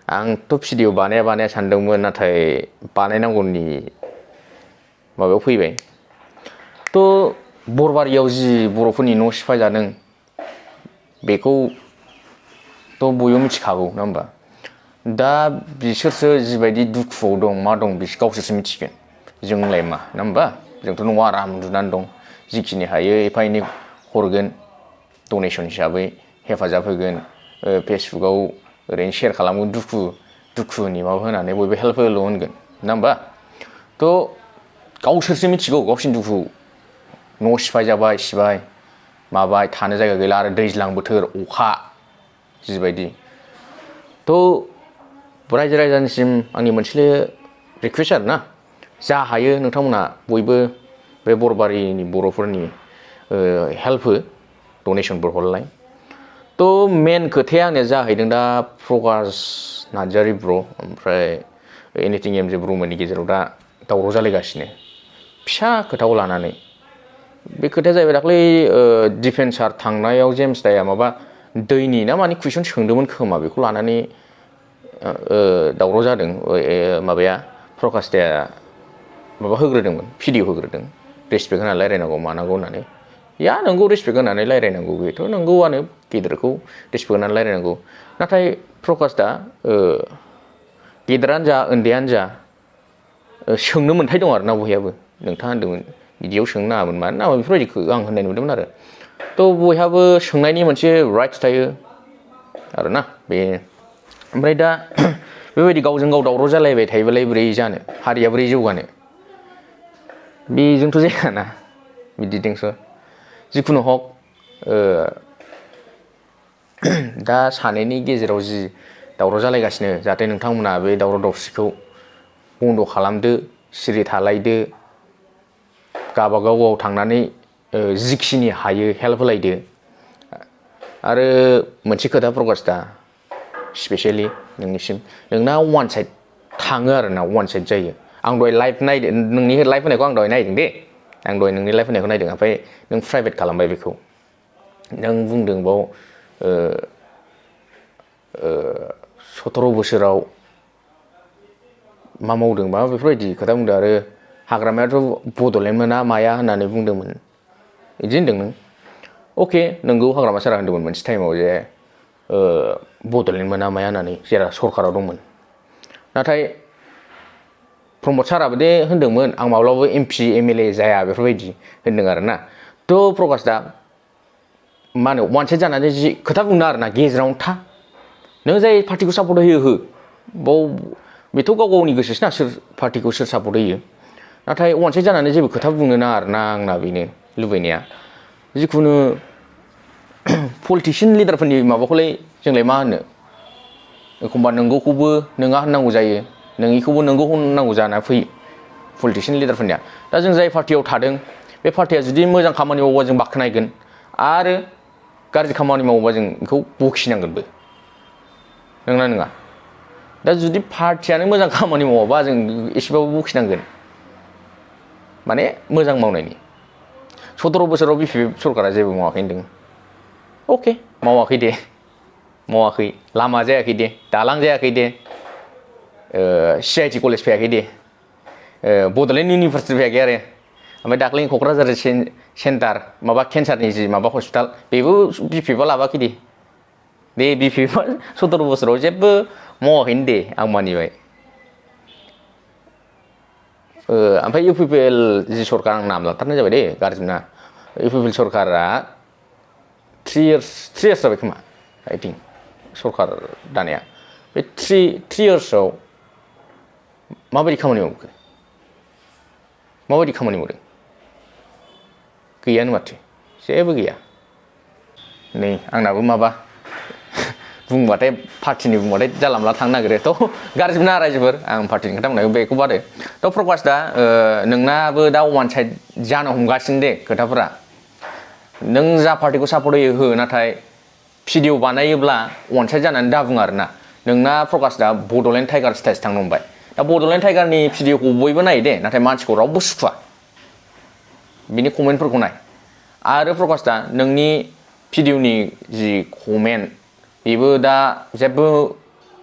आंथ' भिडिअ बानाया सानदोंमोन नाथाय बानायनांगौनि माबायाव फैबाय थ' बरबारियाव जि बर'फोरनि न' सिफायजादों बेखौथ' बयबो मिथिखागौ नङा होमबा दा बिसोरसो जिबायदि दुखुआव दं मा दं बिसोर गावसोरसो मिथिगोन जोंलाय मा नङा होमबा जोंथ' न'आव आराम उन्दुनानै दं जिखिनि हायो एफा एनै हरगोन डनेसन हिसाबै हेफाजाब होगोन फेसबुकआव ओरैनो शेयार खालामगोन दुखुनि माबा होनानै बयबो हेल्प होल' होनगोन नङा होमबा थ' गावसोरसो मिथिगौ गावसिनि दुखु न' सिफाय माबाय थानो जायगा गैला आरो दैज्लां बोथोर अखा जिबायदि थ' रायजो राजानिसिम आंनि मोनसे रिकुवेस्ट आरोना जा हायो नोंथांमोना बयबो बे बरबारिनि बर'फोरनि हेल्प हो डनेसनफोर हरलाय थ' मेन खोथाया आंनिया जाहैदों दा प्रकाश नार्जारि ब्र ओमफ्राय एनिथिं एमजे ब्रमोननि गेजेराव दा दावराव जालायगासिनो फिसा खोथाखौ लानानै बे खोथाया जाहैबाय दाख्लै डिफेन्सार थांनायाव जेम्स दाया माबा दैनि ना मानि कुइसन सोंदोंमोन खोमा बेखौ लानानै दावराव जादों माबाया प्रकाश दाया माबा होग्रोदोंमोन भिडिअ होग्रोदों रेसपेक्ट होनानै रायलायनांगौ मानांगौ होननानै या नोंगौ रेसपेक्ट होनानै रायलायनांगौ बेथ' नोंगौआनो गेदेरखौ रेसपेक्ट होनानै रायलायनांगौ नाथाय प्रकाश दा गेदेरानो जा उन्दैयानो जा सोंनो मोन्थाय दं आरोना बयहाबो नोंथाङा होनदोंमोन बिदियाव सोंनो नाङामोन मानो नाङामोन बेफोरबायदिखौ आं होननाय नुदोंमोन आरो थ' बयहाबो सोंनायनि मोनसे राइट्स थायो आरोना बे ओमफ्राय दा बेबायदि गावजों गाव दावराव जालायबाय थायोबालाय बोरै जानो हारिया बोरै जौगानो बेजोंथ' जायाना बिदिजोंसो जिखुनु हक दा सानैनि गेजेराव जि दावराव जालायगासिनो जाहाथे नोंथांमोना बे दावराव दावसिखौ बन्द' खालामदो सिरि थालायदो गावबागाव थांनानै जिखिनि हायो हेल्प होलायदो आरो मोनसे खोथा प्रकाश दा स्पेसियेलि नोंनिसिम नोंना वान साइड थाङो आरोना वान साइड जायो आं दहाय लाइभ नायदों नोंनि लाइभ होनायखौ आं दहाय नायदों दे आं दहाय नोंनि लाइभ होनायखौ नायदों ओमफ्राय नों प्राइभेट खालामबाय बेखौ नों बुंदों बाव 17 बोसोराव मा मावदों बा बेफोरबायदि खोथा बुंदों आरो हाग्रामायाथ' बड'लेण्ड मोना माया होननानै बुंदोंमोन बिदि होनदों नों अके नोंगौ हाग्रामा सारा होनदोंमोन मोनसे टाइमाव जे बड'लेण्ड मोना माया होननानै जेला सरकाराव दंमोन नाथाय प्रमद साराबो दे होनदोंमोन आं माब्लाबाबो MP MLA जाया बेफोरबायदि होनदों आरोना थ' प्रकाश दा मा होनो वान साइड जानानै जि खोथा बुंनो आरोना गेजेरावनो था नों जाय पार्टिखौ सापर्ट होयो हो बाव बेथ' गाव गावनि गोसोसोना सोर पार्टिखौ सोर सापर्ट होयो नाथाय वान साइड जानानै जेबो खोथा बुंनो नाङा आरोना आंना बेनो लुबैनाया जिखुनु पलिटिसियान लिडारफोरनि माबाखौलाय जोंलाय मा होनो एखमबा नंगौखौबो नोङा होननांगौ जायो नोङिखौबो नंगौ होननांगौ जाना फैयो पलिटिसियान लिडारफोरनिया दा जों जाय पार्टियाव थादों बे पार्टिया जुदि मोजां खामानि मावोबा जों बाख्नायगोन आरो गाज्रि खामानि मावोबा जों बेखौ बखिनांगोनबो नंगौना नङा दा जुदि पार्टियानो मोजां खामानि मावाबा जों एसेबाबो बखिनांगोन माने मोजां मावनायनि 17 बोसोराव BJP सरकारा जेबो मावाखै होनदों अके मावाखै दे मावाखै लामा जायाखै दे दालां जायाखै दे CIT कलेज फैयाखै दे बड'लेण्ड इउनिभारसिटि फैयाखै आरो ओमफ्राय दाख्लै क'क्राझार सेन्टार माबा केन्सारनि जि माबा हस्पिटाल बेबो BJP लाबाखै दे BJP 17 बोसोराव जेबो मावाखैनो दे आं मानिबाय ओमफ्राय UPPL जि सरकार आं नाम लाथारनाय जाबाय दे गाज्रि मोना UPPL सरकारा 3 years जाबाय खोमा आइ थिंक सरकार दानाया बे 3 yearsआव माबायदि खामानि मावखो माबायदि खामानि मावदों गैयानो माथो जेबो गैया नै आंनाबो माबा बुंबाथाय पार्टिनि बुंबाथाय जानला मोनला थांनो नागिरो थ' गाज्रि मोना रायजोफोर आं पार्टिनि खोथा बुंनायखौ बेखौ बादो थ' प्रकाश दा नोंनाबो दा वान साइड जानो हमगासिनो दे खोथाफोरा नों जा पार्टिखौ सापर्ट होयो हो नाथाय भिडिअ बानायोब्ला वान साइड जानानै दा बुं आरोना नोंना प्रकाश दा बड'लेण्ड टाइगार स्टाइल्स थांनो हमबाय दा बड'लेण्ड टाइगारनि भिडिअखौ बयबो नायो दे नाथाय मानसिखौ रावबो सुखुवा बिनि कमेन्टफोरखौ नाय आरो प्रकाश दा नोंनि भिडिअनि जि कमेन्ट बेबो दा जेबो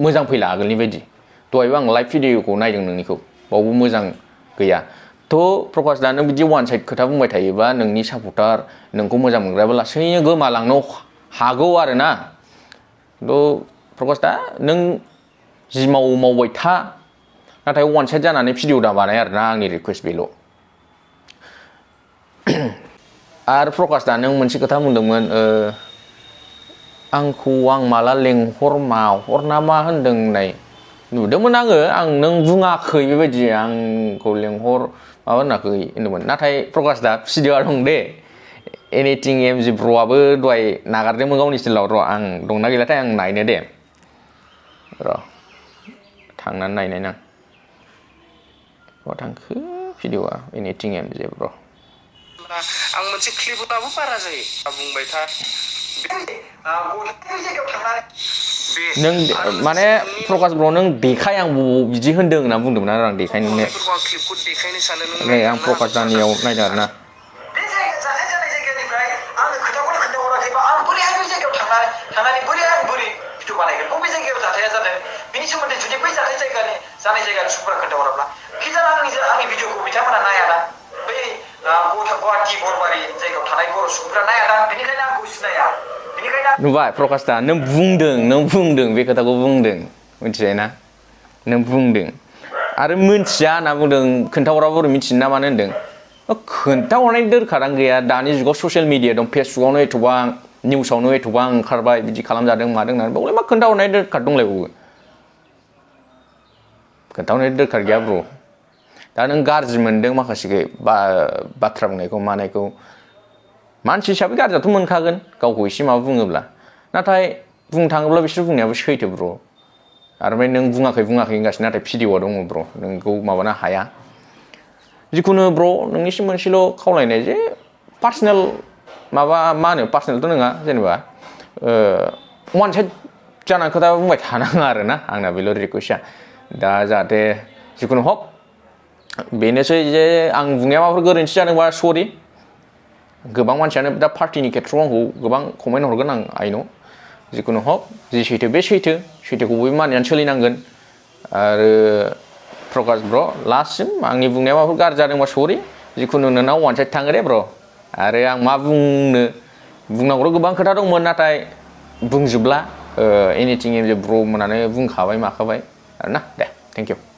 मोजां फैला आगोलनि बायदि दहायबो आं लाइभ भिडिअखौ नायदों नोंनिखौ बावबो मोजां गैया थ' प्रकाश दा नों बिदि वान साइड खोथा बुंबाय थायोबा नोंनि सापर्टार नोंखौ मोजां मोनग्राबो लासैनो गोमालांनो हागौ आरोना थ' प्रकाश दा नों जि मावबाय था नाथाय वान साइड जानानै भिडिअ दा बानाय आरोना आंनि रिकुवेस्ट बेल' आरो प्रकाश दा नों मोनसे खोथा बुंदोंमोन आंखौ आं माला लेंहर माहर ना मा होनदों होननाय नुदोंमोन आं नों बुङाखै बेबायदि आंखौ लेंहर माबा होनाखै होनदोंमोन नाथाय प्रकाश दा भिडिअआ दं दे एनिथिं एमजि ब्र'आबो दहाय नागारदोंमोन गावनि स्टाइलाव र' आं दंना गैलाथाय आं नायनो दे र' थांनानै नायनाय ना बहा थांखो भिडिअआ एनिथिं एमजि ब्र' आं मोनसे क्लिपआबो बारा जायो बुंबाय था नों माने प्रकाश ब्र नों देखाय आं बिदि होनदों होनना बुंदोंमोन आरो आं देखायनो नै आं प्रकाश दानियाव नायदों आरोना बिनि सोमोन्दै जुदि बै जाथाय जायगानि सुबुंफोरा खोन्थाहराब्ला खि जाना आंनि भिडिअखौ बिथांमोना नायाना बै गुवाहाटि बरबारि जायगायाव थानाय बर' सुबुंफोरा नायाना बेनिखायनो आंखौ सिनाया नुबाय प्रकाश दा नों बुंदों बे खोथाखौ बुंदों मिथिबाय ना नों बुंदों आरो मिथिया होनना बुंदों खोन्थाहराबो मिथिनो ना मानो होनदों खोन्थाहरनाय दोरखारानो गैया दानि जुगाव ससियेल मिडिया दं फेसबुकआवनो एथ'बां निउसावनो एथ'बां ओंखारबाय बिदि खालामजादों मादों होननानै बावलाय मा खोन्थाहरनाय दोरखार दंलायबावो खोन्थाहरनाय दोरखार गैया ब्र दा नों गाज्रि मोनदों माखासे बाथ्रा बुंनायखौ मानायखौ मानसि हिसाबै गाज्रियाथ' मोनखागोन गावखौ एसे माबा बुङोब्ला नाथाय बुंनो थाङोब्ला बिसोर बुंनायाबो सैथो ब्र आरो ओमफ्राय नों बुङाखै होनगासिनो नाथाय भिडिअआ दङ ब्र नोंखौ माबानो हाया जिखुनु ब्र नोंनिसिम मोनसेल' खावलायनाय जे पार्सनेल माबा मा होनो पार्सनेलथ' नङा जेनेबा वान साइड जानानै खोथा बुंबाय थानाङा आरोना आंना बेल' रिकुवेस्टआ दा जाहाथे जिखुनु हक बेनोसै जे आं बुंनाया माबाफोर गोरोन्थि जादोंबा सरि गोबां मानसियानो दा पार्टिनि खेथ्रआव आंखौ गोबां कमेन्ट हरगोन आं आइ न' जिखुनु हक जि सैथो बे सैथोखौ बयबो मानिनानै सोलिनांगोन आरो प्रकाश ब्र लास्टसिम आंनि बुंनाया माबाफोर गाज्रि जादोंबा सरि जिखुनु नोंनाव वान साइड थाङो दे ब्र आरो आं मा बुंनांगौथ' गोबां खोथा दंमोन नाथाय बुंजोबला एनिथिं एमजि ब्र मोनानो बुंखाबाय माखाबाय आरोना दे थेंक इउ